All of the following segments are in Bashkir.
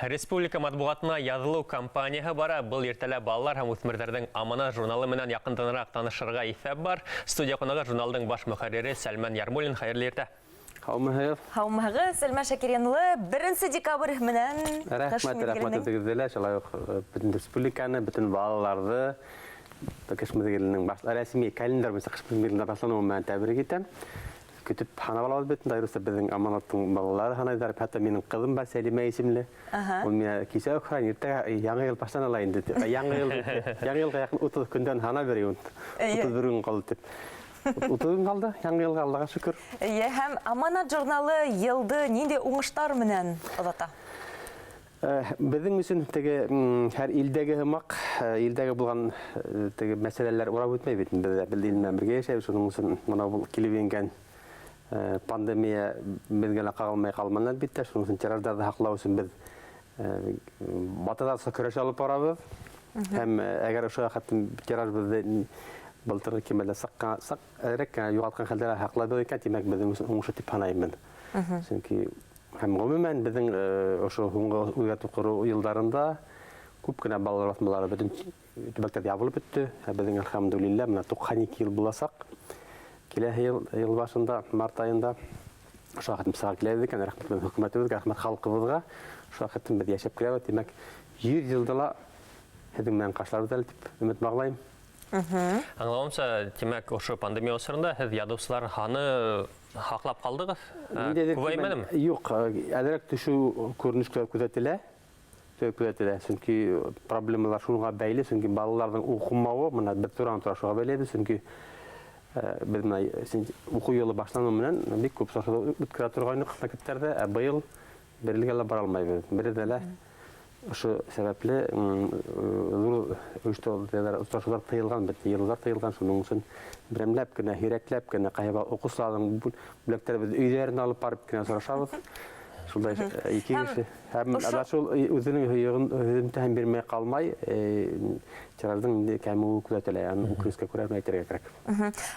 Республика матбуғатына яҙылыу кампанияһы бара. Был иртәлә балалар һәм үҫмерҙәрҙең «Аманат» журналы менән яҡынданыраҡ танышырға иҫәп бар. Студия ҡунағы — журналдың баш мөхәррире Сәлмән Ярмуллин. Хәйерле иртә! Һаумыһығыҙ! Һаумыһығыҙ, Сәлмән Шакирйән улы! 1 декабрь менән, ҡыш Рәхмәт, рәхмәт. Миҙгеленең. Үҙегеҙҙе лә, шулай уҡ бөтөн республиканы, бөтөн балаларҙы ҡыш миҙгеленең рәсми календарь буйынса ҡыш миҙгеленең башланыуы менән тәбрик итәм. Көтөп һанап алабыҙ бит, айырыуса беҙҙең «Аманаттың» балалары һанайҙар. Хатта минең ҡыҙым бар, Сәлимә исемле. Ул миңә кисә үк һорай: «Иртәгә Яңы йыл башлана ла инде», — тип. Яңы йылға яҡын 30 көндән һанап йөрөй, 31 көн ҡалды тип. 30 көн ҡалды Яңы йылға, Аллаға шөкөр. Эйе, һәм «Аманат» журналы йылды ниндәй уңыштар менән оҙата? Беҙҙең өсөн теге һәр илдәге һымаҡ, илдәге булған теге мәсьәләләр урап үтмәй бит. Беҙ ил менән бергә йәшәйбеҙ, шуның өсөн бына был килеп ингән пандемия беҙгә лә ҡағылмай ҡалманы, әлбиттә. Шуның өсөн тираждарҙы һаҡлау өсөн беҙ батырҙарса көрәш алып барабыҙ. Һәм әгәр ошо хәтлем тираж беҙҙе былтырғы кимәлдә саҡ әҙерәк кенә юғалтҡан хәлдә һаҡлайбыҙ икән, тимәк, беҙҙең өсөн уңышлы тип һанайым мин. Сөнки һәм ғөмүмән беҙҙең ошо һуңғы үҙгәртеп ҡороу йылдарында күп кенә балалар баҫмалары бөтөн төбәктәрҙә ябылып бөттө. Ә беҙҙең, әлхәмдүлилләһ, бына 92 йыл буласаҡ. Киләһе йыл башында, март айында, ошо ваҡыт сыға киләбеҙ икән, рәхмәт беҙҙең хөкүмәтебеҙгә, рәхмәт халҡыбыҙға. Ошо ваҡыттан беҙ йәшәп киләбеҙ. Тимәк, 100 йылда ла һеҙҙең менән ҡаршыларбыҙ әле тип өмөт бағлайым. Аңлауымса, тимәк, ошо пандемия осоронда һеҙ яҙыусылар һаны һаҡлап ҡалдығыҙ? Ниндәйҙер Күбәймәнеме? Юҡ, әҙерәк төшөү күренештәр күҙәтелә. Күҙәтелә, сөнки проблемалар шуға бәйле, сөнки балаларҙың уҡымауы, бына беҙ туранан-тура шуға бәйләйбеҙ, сөнки беҙ бына уҡыу йылы башланыу менән бик күп осрашыуҙар үткәрә торғайныҡ мәктәптәрҙә, ә быйыл бергә лә бара алмайбыҙ. Берҙә лә ошо сәбәпле ҙур осрашыуҙар тыйылған бит, йыйылыуҙар тыйылған, шуның өсөн берәмләп кенә, һирәкләп кенә ҡайһы бер уҡыусыларҙың бүләктәребеҙҙе өйҙәренә алып барып кенә осрашабыҙ. Шундай ике кеше. Һәм ана шул үҙенең һөҙөмтәһен бирмәй ҡалмай, тираждың инде кәмеүе күҙәтелә, аны үкенескә күрә әйтергә кәрәк.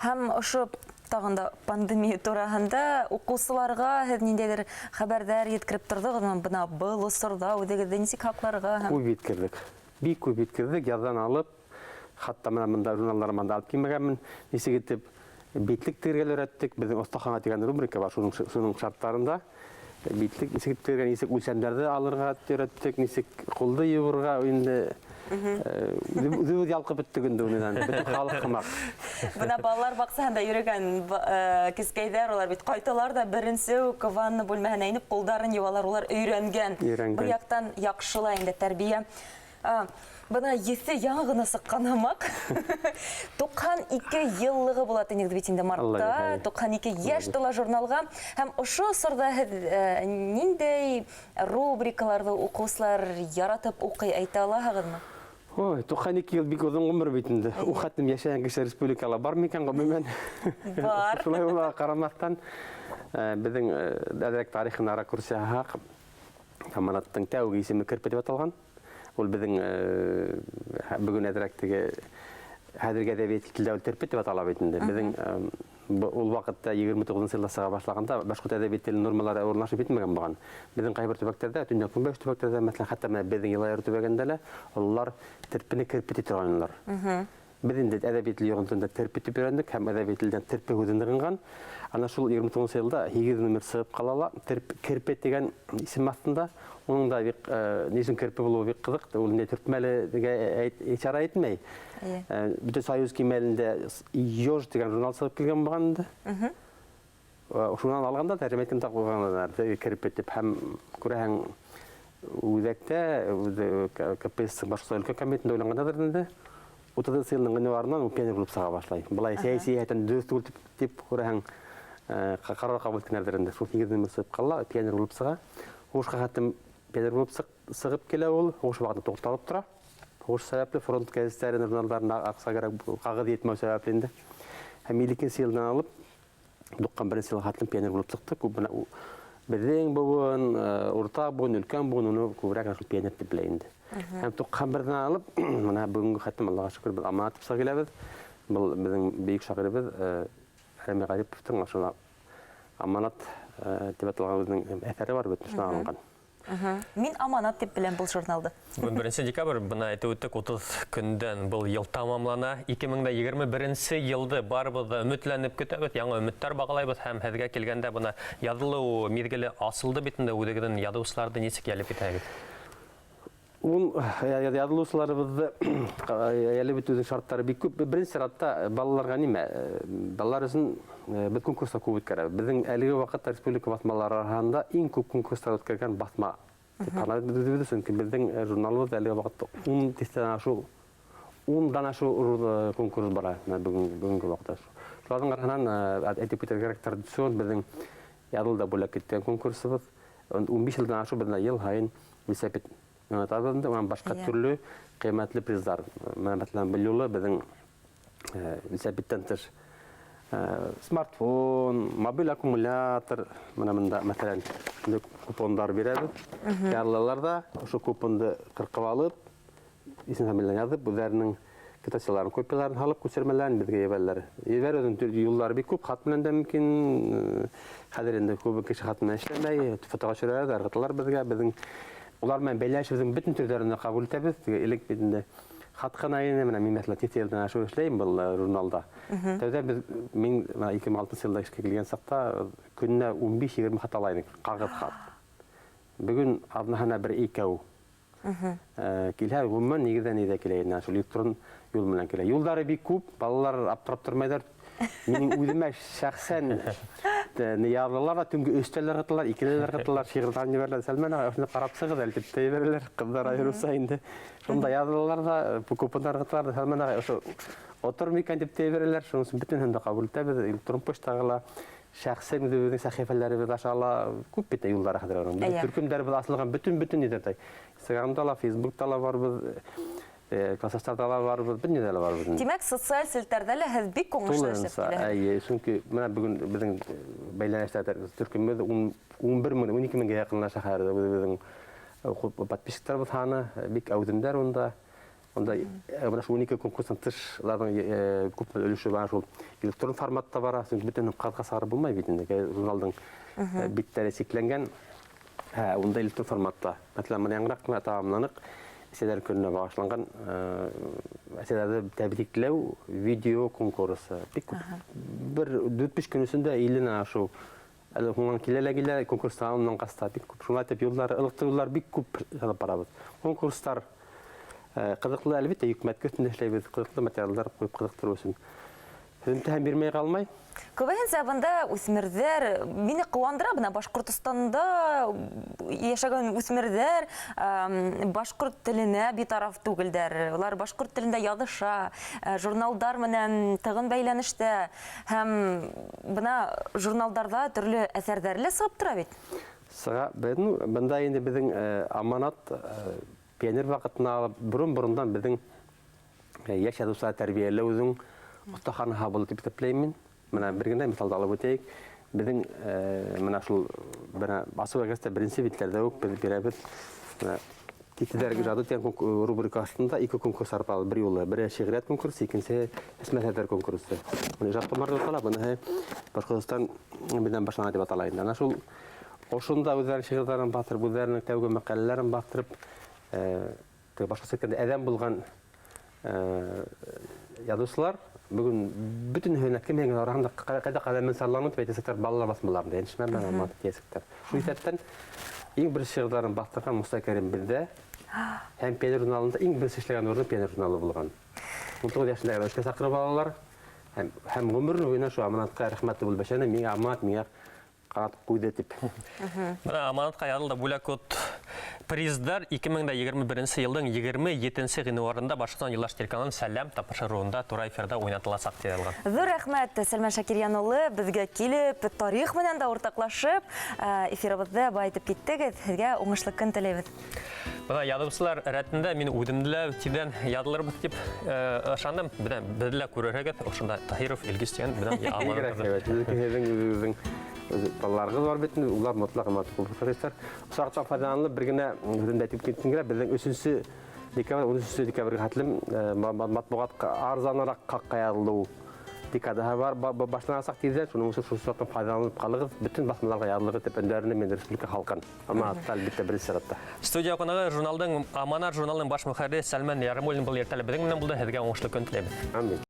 Һәм ошо тағын да пандемия тураһында: уҡыусыларға һеҙ ниндәйҙер хәбәрҙәр еткереп торҙоғоҙмо, бына был осорҙа үҙегеҙҙе нисек һаҡларға һәм Күп еткерҙек. Бик күп еткерҙек, яҙҙан алып, хатта бына бында журналдар бында алып килмәгәнмен. Нисек итеп битлек тегергә лә өйрәттек. Беҙҙең «Оҫтахана» тигән рубрика бар, шуның шарттарында битлек нисек итеп тегергә, нисек үлсәмдәрҙе алырға өйрәттек, нисек ҡулды йыуырға инде. Үҙебеҙ ялҡып бөттөк инде унан, бөтөн халыҡ һымаҡ. Бына балалар баҡсаһында йөрөгән кескәйҙәр, улар бит ҡайталар ҙа беренсе үк ванна бүлмәһенә инеп ҡулдарын йыуалар, улар өйрәнгән. Өйрәнгән. Был яҡтан яҡшы ла инде тәрбиә. Бына еҫе яңы ғына сыҡҡан һымаҡ. 92 йыллығы була тинегеҙ бит инде мартта. Алла. 92 йәш тула журналға. Һәм ошо осорҙа һеҙ ниндәй рубрикаларҙы уҡыусылар яратып уҡый, әйтә алаһығыҙмы? Ой, 92 йыл бик оҙон ғүмер бит инде. Ул хәтлем йәшәгән кеше республикала бар микән ғөмүмән? Бар. Шулай була ҡарамаҫтан, беҙҙең әҙерәк тарихына ракурс яһаһаҡ, «Аманаттың» тәүге исеме «Керпе» тип аталған. Ул беҙҙең бөгөн әҙерәк теге хәҙерге әҙәби телдә ул «Терпе» тип атала бит инде. Беҙҙең ул ваҡытта 29-нсы йылда сыға башлағанда башҡорт әҙәби теле нормалары урынлашып етмәгән булған. Беҙҙең ҡайһы бер төбәктәрҙә, төньяҡ көнбайыш төбәктәрҙә, мәҫәлән, хатта менә беҙҙең Йылайыр төбәгендә лә ололар терпене керпе ти торғайнылар. Беҙ инде әҙәби тел йоғонтоһонда терпе тип өйрәндек һәм әҙәби телдән терпе һүҙе нығынған. Ана шул 29-нсы йылда 8 номер сығып ҡала ла «Керпе» тигән исем аҫтында. Уның да бик ни өсөн керпе булыуы бик ҡыҙыҡ. Ул инде төртмәлегә ишара итмәй. Бөтә союз кимәлендә «Еж» тигән журнал сығып килгән булған инде. Шунан алғанда тәржемә иткән тағы ҡуйғандар керпе тип, һәм күрәһең, үҙәктә КПСС Башҡортостан өлкә комитетында уйланғандарҙыр инде. 30-нсы йылдың ғинуарынан ул «Пионер» булып сыға башлай. Былай сәйәси йәһәттән дөрөҫ түгел тип күрәһең, ҡарар ҡабул иткәндәрҙер инде. Шул 8 номер сығып ҡала, «Пионер» булып сыға. Һуғышҡа хәтлем «Пионер» булып сығып килә ул, һуғыш ваҡытында туҡталып тора. Һуғыш сәбәпле фронт гәзиттәрен, журналдарына аҡса кәрәк, ҡағыҙ етмәү сәбәпле инде. Һәм 52-нсе йылдан алып 91-нсе йылға хәтлем «Пионер» булып сыҡты. Күп бына беҙҙең быуын, урта быуын, өлкән быуын уны күберәк шул «Пионер» тип белә инде. Һәм 91-ҙән алып бына бөгөнгө хәтлем, Аллаға шөкөр, беҙ «Аманат» тип сығып киләбеҙ. Был беҙҙең бөйөк шағирыбыҙ Рәми Ғариповтың ошо «Аманат» тип аталған үҙенең әҫәре бар бит, шунан алынған. Мин аманат тип беләм был журналды. Бөгөн 1 декабрь, бына әйтеп үттек, 30 көндән был йыл тамамлана. 2021 йылды барыбыҙ ҙа өмөтләнеп көтәбеҙ, яңы өмөттәр бағлайбыҙ һәм һеҙгә килгәндә бына яҙылыу миҙгеле асылды бит инде, үҙегеҙҙең яҙыусыларҙы нисек йәлеп итәһегеҙ? Ул яҙылыусыларыбыҙҙы йәлеп итеүҙең шарттары бик күп. Беренсе сиратта балаларға нимә? Балалар өсөн беҙ конкурстар күп үткәрәбеҙ. Беҙҙең әлеге ваҡытта республика баҫмалары араһында иң күп конкурстар үткәргән баҫма тип һанайбыҙ үҙебеҙ, сөнки беҙҙең журналыбыҙ әлеге ваҡытта 10 тиҫтәнән ашыу, 10-дан ашыу конкурс бара бөгөнгө ваҡытта. Шуларҙың араһынан әйтеп китергә кәрәк, традицион беҙҙең яҙыл да бүләк иткән конкурсыбыҙ. 15 йылдан ашыу беҙҙә йыл һайын велосипед йүнәтәбеҙ инде, унан башҡа төрлө ҡиммәтле приздар. Мәҫәлән, был юлы беҙҙең велосипедтән тыш смартфон, мобиль аккумулятор, мына бында, мәҫәлән, купондар бирәбеҙ. Ярлылар ҙа ошо купонды ҡырҡып алып, исем-фамилияны яҙып, үҙҙәренең квитанцияларын, копияларын һалып, күсермәләрен беҙгә ебәрәләр. Ебәреүҙең төрлө юлдары бик күп, хат менән дә мөмкин. Хәҙер инде күп кеше хат менән эшләмәй, фотоға төшөрәләр, ырғыталар беҙгә. Беҙҙең улар менән бәйләнешебеҙҙең бөтөн төрҙәрен дә ҡабул итәбеҙ. Теге элек бит инде хат ҡына ине, менә мин, мәҫәлән, тиҫтә йылдан ашыу эшләйем был журналда. Тәүҙә беҙ, мин бына 2006 йылда эшкә килгән саҡта көнөнә 15-20 хат ала инек, ҡағыҙ хат. Бөгөн аҙнаһына бер икәү. Килһә, ғөмүмән, нигеҙҙән өйҙә килә инде, шул электрон юл менән килә. Юлдары бик күп, балалар аптырап тормайҙар. Минең үҙемә шәхсән яҙылар ҙа, төнгө өстәләр ырғыталар, икеләр ырғыталар, шиғырҙарын ебәрәләр. Сәлмән ағай, ошоно ҡарап сығыҙ әле тип тә ебәрәләр, ҡыҙҙар айырыуса инде. Шунда яҙылалар ҙа, купондар ырғыталар ҙа, Сәлмән ағай, ошо отор микән тип тә ебәрәләр. Шуның өсөн бөтөнөһөн дә ҡабул итәбеҙ, электрон почтаға ла, шәхсән үҙебеҙҙең сәхифәләребеҙ аша ла күп бит юлдары хәҙер аның. Беҙҙең төркөмдәребеҙ асылған бөтөн-бөтөн ерҙә. Инстаграмда ла, Фейсбукта ла барбыҙ, класстарҙа ла барбыҙ, бер ниҙә лә барбыҙ. Тимәк, социаль селтәрҙә лә һеҙ бик уңышлы эшләп Тулыһынса, киләһегеҙ. Эйе, сөнки бына бөгөн беҙҙең бәйләнештә төркөмөбөҙ 11 мең, 12 меңгә яҡынлаша хәҙер үҙебеҙҙең подписчиктарыбыҙ һаны, бик әүҙемдәр унда. Унда бына шул 12 конкурстан тыш уларҙың күп өлөшө бар, шул электрон форматта бара, сөнки бөтөн ҡағыҙға сығарып булмай бит инде, журналдың биттәре сикләнгән. Унда электрон форматта. Мәҫәлән, бына яңыраҡ ҡына тамамланыҡ, әсәләр көнөнә бағышланған әсәләрҙе тәбрикләү видео конкурсы. Бик күп. Бер дүрт-биш көн эсендә илленән ашыу. Әле һуңынан килә лә килә, конкурс тамамланғас та бик күп. Шулай итеп юлдар, ылыҡлы юлдар бик күп алып барабыҙ. Конкурстар ҡыҙыҡлы, әлбиттә, йөкмәтке өҫтөндә эшләйбеҙ, ҡыҙыҡлы материалдар ҡуйып ҡыҙыҡтырыу өсөн. Һөҙөмтә һәм бирмәй ҡалмай. Күбеһенсә бында үҫмерҙәр, мине ҡыуандыра, бына Башҡортостанда йәшәгән үҫмерҙәр, башҡорт теленә битараф түгелдәр. Улар башҡорт телендә яҙыша, журналдар менән тығын бәйләнештә һәм бына журналдарҙа төрлө әҫәрҙәр лә сығып тора бит. Сыға, бында инде беҙҙең аманат, пионер ваҡытына алып, борон-борондан беҙҙең йәш яҙыусылар тәрбиәләүҙең оҫтаханаһы булды тип иҫәпләйем мин. Бына бер генә миҫалды алып үтәйек. Беҙҙең бына шул бына Асыу газета беренсе биттәрҙә үк беҙ бирәбеҙ. Бына Тиҙҙәр ижады тигән рубрика аҫтында ике конкурс арпалы бер юлы. Бере шиғриәт конкурсы, икенсеһе әсмәҫәрҙәр конкурсы. Быны ижад томары тип атала, быныһы Башҡортостан менән башлана тип атала инде. Ана шул ошонда үҙҙәренең шиғырҙарын баҫтырып, үҙҙәренең тәүге мәҡәләләрен баҫтырып, теге башҡортса әйткәндә әҙәм булған яҙыусылар бөгөн бөтөнөһөнә кем һәм араһында ҡайҙа ҡәләмен сарланыу тип әйтәсәктәр, балалар баҫмаларында, йәнешмә менән алматы тиәсәктәр. Шул иҫәптән иң беренсе шиғырҙарын баҫтырған Муса Кәрим беҙҙә һәм Пионер журналында иң беренсе эшләгән урыны Пионер журналы булған. 19 йәшендә эшкә саҡырып алалар һәм ғүмер буйына шул аманатҡа рәхмәтле булып йәшәне, миңә аманат, миңә ҡанат ҡуйҙы тип. Бына аманатҡа яҙылды бүләк от приздар 2021 йылдың 27 ғинуарында Башҡортостан Юлдаш телеканалының Сәләм тапшырыуында тура эфирҙа уйнатыласаҡ тип яҙылған. Ҙур рәхмәт, Сәлмән Шакирйән улы, беҙгә килеп, тарих менән дә уртаҡлашып, эфирыбыҙҙы байытып киттегеҙ. Һеҙгә уңышлы көн теләйбеҙ. Бына яҙыусылар рәтендә мин үҙемде лә тиҙҙән яҙылырбыҙ тип ышандым. Бына беҙҙе лә күрерһегеҙ, ошонда Таһиров Илгиз тигән бына Бигерәк аманат. һәйбәт. Һеҙҙең үҙегеҙҙең балаларығыҙ бар бит инде, улар мотлаҡ аманат булып Осраҡтан файҙаланып, бер генә һүҙемде әйтеп киткем килә. Беҙҙең өсөнсө декабрь, ун өсөнсө декабргә хәтлем, матбуғатҡа арзаныраҡ хаҡҡа яҙылыу Декадаһы бар, башланасаҡ тиҙҙән, шуның өсөн шул форсаттан файҙаланып ҡалығыҙ, бөтөн баҫмаларға яҙылығыҙ тип өндәренем мин республика халҡын. Аманатта, әлбиттә, беренсе сиратта. Студия ҡунағы журналдың, Аманат журналының баш мөхәррире Сәлмән Ярмуллин был иртәлә беҙҙең менән булды. Һеҙгә уңышлы көн теләйбеҙ. Амин.